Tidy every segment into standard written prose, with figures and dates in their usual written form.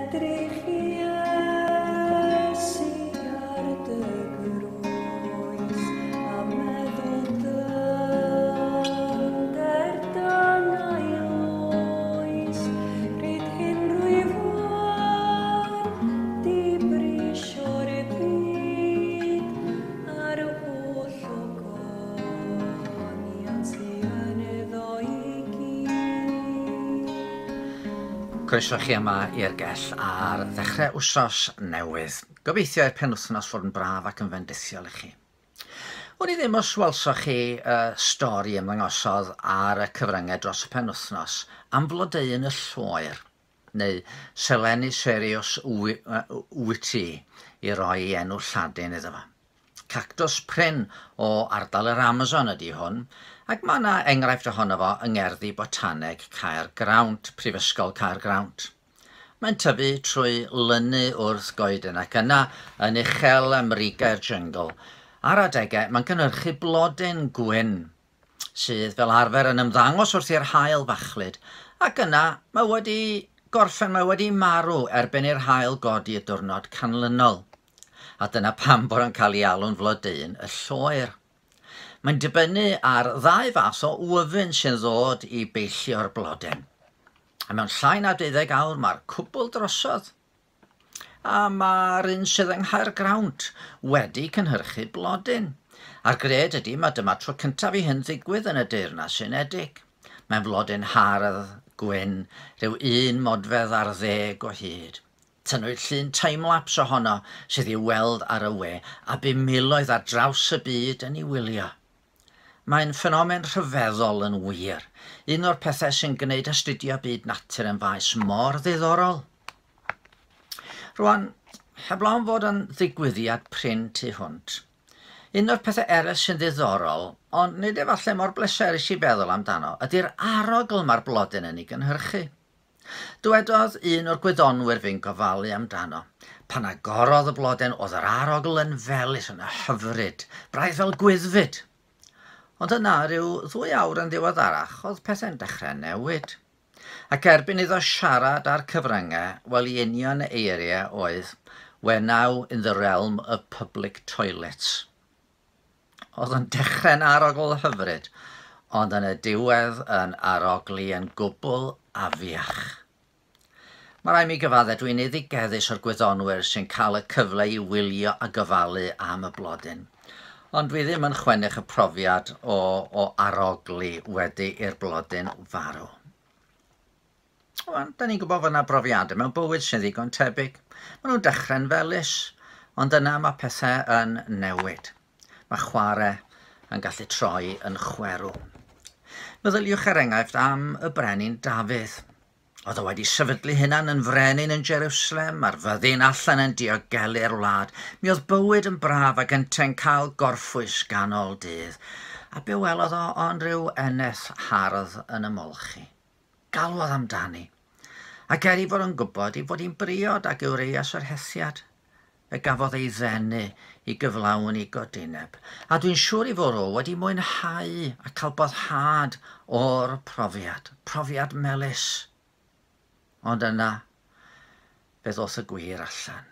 Edrych Iesu ar dy groes, a meddwl dyfnder dyna'i oes. Pryd hyn rwyf wedi brisio'r byd, a'r holl ogoniant sy ynddo i gyd. Croeso chi yma i'r gell ar ddechrau wsos newydd. Gobeithio i'r penwythnos fod yn braf ac yn fendithiol i chi. Wn i ddim os welsoch chi y stori ymddangosodd ar y cyfryngau dros y penwythnos am flodeuyn y lloer, neu Selenicereus wittii i roi ei enw Lladin iddo fo. Cactws prin o ardal yr Amazon ydy hwn, ac mae yna enghraifft ohono fo yng Ngerddi Botaneg Caergrawnt, Prifysgol Caergrawnt. Mae'n tyfu trwy lynu wrth goeden ac yna yn uchel ym mrigau'r jyngl. Ar adegau mae'n cynhyrchu blodyn gwyn, sydd fel arfer yn ymddangos wrth i'r haul fachlud, ac yna mae wedi gorffen, mae wedi marw erbyn i'r haul godi y diwrnod canlynol. A dyna pam bod o'n cael ei alw'n flodeuyn y lloer. Mae'n dibynnu ar ddau fath o wyfyn sy'n ddod i beillio'r blodyn. A mewn llai na deuddeg awr mae'r cwbl drosodd. A mae'r un sydd yng Nghaergrawnt wedi cynhyrchu blodyn. A'r gred ydy mae dyma tro cyntaf i hyn ddigwydd yn y Deyrnas Unedig. Mae'n flodyn hardd, gwyn, rhyw un modfedd ar ddeg o hyd. Tynnwyd llun timelapse ohono sydd i'w weld ar y we a bu miloedd ar draws y byd yn ei wylio. Mae'n ffenomen rhyfeddol yn wir, un o'r pethau sy'n gwneud astudio byd natur yn faes mor ddiddorol. Rwan, heblaw am fod yn ddigwyddiad prin tu hwnt, un o'r pethau eraill sy'n ddiddorol, ond nid efallai mor bleserus i feddwl amdano, ydy'r arogl mae'r blodyn yn ei gynhyrchu. Dywedodd un o'r gwyddonwyr fu'n gofalu amdano, pan agorodd y bloden oedd yr arogl yn felys yn hyfryd, braidd fel gwyddfyd. Ond yna, rhyw ddwy awr yn ddiweddarach, oedd pethau'n dechrau newid. Ac erbyn iddo siarad â'r cyfryngau, wel i union eiriau oedd, We're now in the realm of public toilets. Oedd yn dechrau'n arogl hyfryd, ond yn y diwedd yn arogli yn gwbl afiach. Mae rhaid mi gyfadde dwi'n eiddigeddus o'r gwyddonwyr sy'n cael y cyfle i wylio a gofalu am y blodyn. Ond dwi ddim yn chwennych y profiad o, o arogli wedi i'r blodyn farw. Wel, da ni'n gwybod fod yna brofiadau mewn bywyd sy'n ddigon tebyg. Maen nhw'n dechrau'n felys, ond yna mae pethau yn newid. Mae chwarae yn gallu troi yn chwerw. Meddyliwch er enghraifft am y brenin Dafydd. Oedd o wedi sefydlu hunan yn frenin yn Jerusalem, a'r fyddin allan yn diogelu'r wlad. Mi oedd bywyd yn braf ac yntau'n cael gorffwys ganol dydd. A be welodd o ond rhyw eneth hardd yn ymolchi. Galwodd amdani. Ac er ei fod yn gwybod ei fod hi'n briod ag Urias yr Hethiad, fe gafodd ei ddenu i gyflawni godineb, a dwi'n siŵr ei fod o wedi mwynhau a cael boddhad o'r profiad, profiad melys. Ond yna, fe ddoth y gwir allan.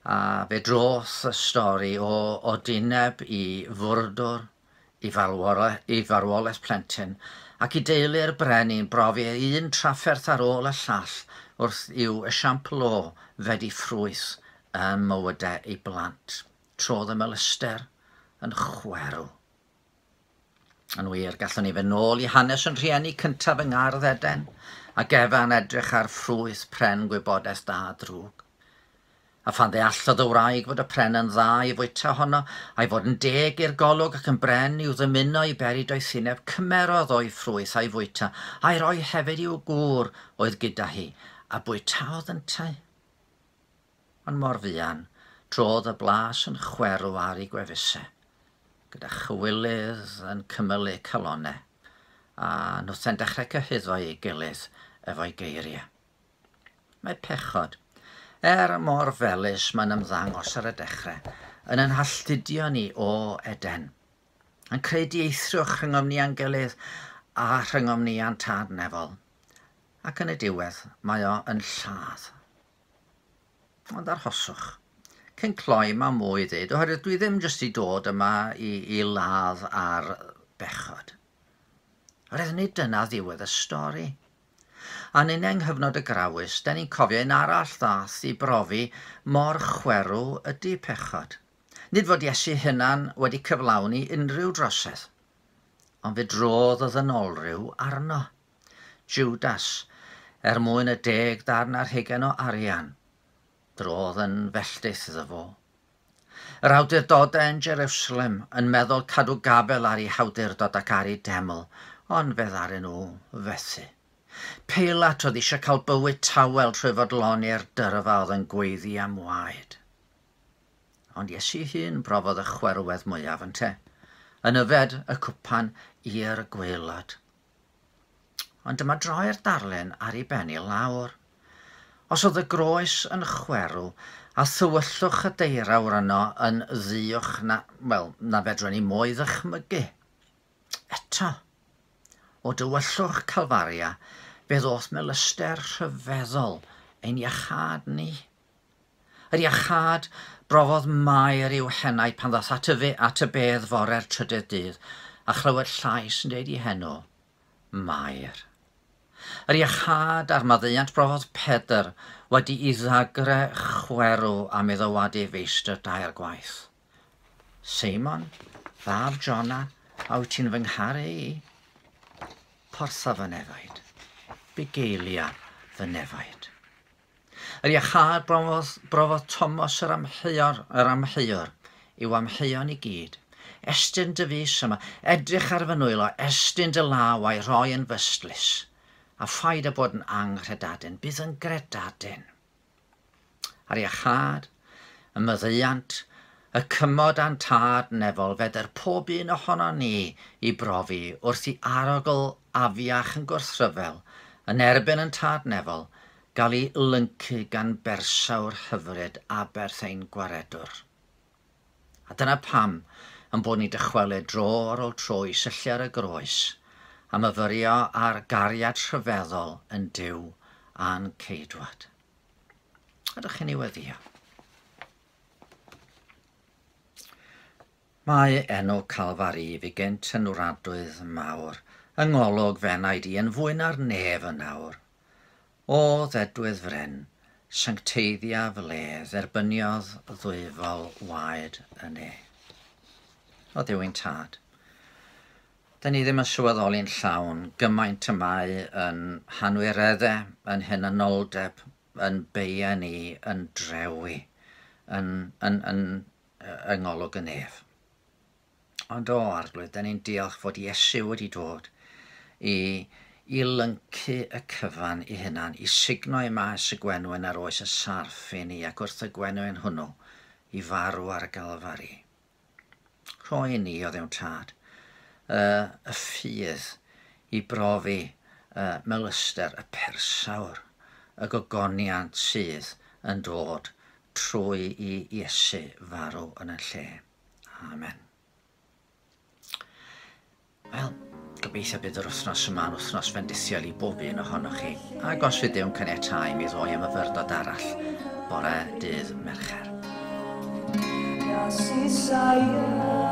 A fe droth y stori o odineb i fwrdwr, i farwolaeth, i farwolaeth plentyn, ac i deulu'r brenin brofi un trafferth ar ôl y llall wrth i'w esiampl o fedi ffrwyth ym mywydau ei blant. Trodd y melyster yn chwerw. Yn wir, gallwn ni fynd nôl i hanes yn rhieni cyntaf yng Ngardd Eden, ac Efa'n edrych ar ffrwyth pren gwybodaeth da a drwg. A phan ddeallodd y wraig fod y pren yn dda i fwyta ohono, a'i fod yn deg i'r golwg ac yn bren i'w ddymuno i beri doethineb, cymerodd o'i ffrwyth a'i fwyta, a'i roi hefyd i'w gŵr oedd gyda hi, a bwytaodd yntau. Ond mor fuan, trodd y blas yn chwerw ar ei gwefusau, gyda chywilydd yn cymylu calonnau, a nhwthau'n dechrau cyhuddo ei gilydd efo'i geiriau. Mae pechod, er mor felys mae'n ymddangos ar y dechrau, yn ein halltudio ni o Eden, yn creu dieithrwch rhyngom ni a'n gilydd a rhyngom ni a'n Tad nefol, ac yn y diwedd mae o yn lladd. Ond arhoswch. Cyn cloi mae mwy i ddeud, oherwydd dwi ddim jyst i dod yma i ladd ar bechod. Oherwydd nid dyna ddiwedd y stori. A ni'n yng nghyfnod y Grawys, da ni'n cofio un arall ddath i brofi mor chwerw ydy pechod. Nid fod Iesu hunan wedi cyflawni unrhyw drosedd, ond fe drodd y ddynolryw arno. Judas, er mwyn y 10 darn ar hugain o arian, drodd yn felltith iddo fo. Yr awdurdodau yn Jerusalem yn meddwl cadw gafel ar ei hawdurdod ac ar ei deml, ond fe ddaru nhw fethu. Peilat oedd eisiau cael bywyd tawel trwy fodloni'r dyrfa oedd yn gweiddi am waed. Ond Iesu hun brofodd y chwerwedd mwyaf ynte, yn yfed y cwpan i'r gwaelod. Ond dyma droi'r darlun ar ei ben i lawr. Os oedd y groes yn chwerw a thywyllwch y deirawr yno yn ddiwch na, wel, na fedrwn ni mwy ddychmygu. Eto, o dywyllwch Calfaria, fe ddoth melyster rhyfeddol ein iachâd ni. Yr iachâd brofodd Mair i'w henau pan ddath at y at y bedd fore'r trydydd dydd a chlywed llais yn deud i henw, Mair. Yr iachâd a'r maddeuant brofodd Pedr wedi i ddagre chwerw am iddo wadu feistr dair gwaith. Seimon, fab Jona, a wyt ti'n fy ngharu i? Portha fy nefaid, bugeilia fy nefaid. Yr iachâd brofodd Thomas yr amheuwr i'w amheuon i gyd. Estyn dy fys yma, edrych ar fy nwylo, estyn dy law a'i rhoi yn fystlys, a phaid â bod yn anghredadun, bydd yn gredadun. Ar iachâd, y maddeuant, y cymod a'n tad nefol fedr pob un ohono ni i brofi wrth i arogl afiach yn gwrthryfel yn erbyn yn tad nefol gael ei lyncu gan bersawr hyfryd aberth ein gwaredwr. A dyna pam yn bod ni dychwelyd dro ar ôl tro i syllu ar y groes a myfyrio ar gariad rhyfeddol yn Duw a'n ceidwad. Ydych chi'n ei weddïo? Mae enw Calfari fi gynt yn wradwydd mawr, yng ngolwg f'enaid i yn fwy na'r nef yn awr. O ddedwydd fren, sancteiddia fle, dderbyniodd ddwyfol waed y ne. O Dduw ein tad, da ni ddim yn sylweddoli'n llawn gymaint y mae yn hanwireddau, yn hunanoldeb, yn beia ni, yn drewi, yn ngolwg y nef. Ond o Arglwydd, da ni'n diolch fod Iesu wedi dod i lyncu y cyfan i hunan, i sugno i maes y gwenwyn ar oes y sarff i ni ac wrth y gwenwyn hwnnw i farw ar y Galfari. Rhoi ni o Dduw Tad y ffydd i brofi melyster y persawr, y gogoniant sydd yn dod trwy i Iesu farw yn y lle. Amen. Wel, gobeithio bydd yr wythnos yma yn wythnos fendithiol i bob un ohonoch chi. Ac os fydd Duw'n caniatáu, mi ddoi am myfyrdod arall bore dydd Mercher. Kasih sayang.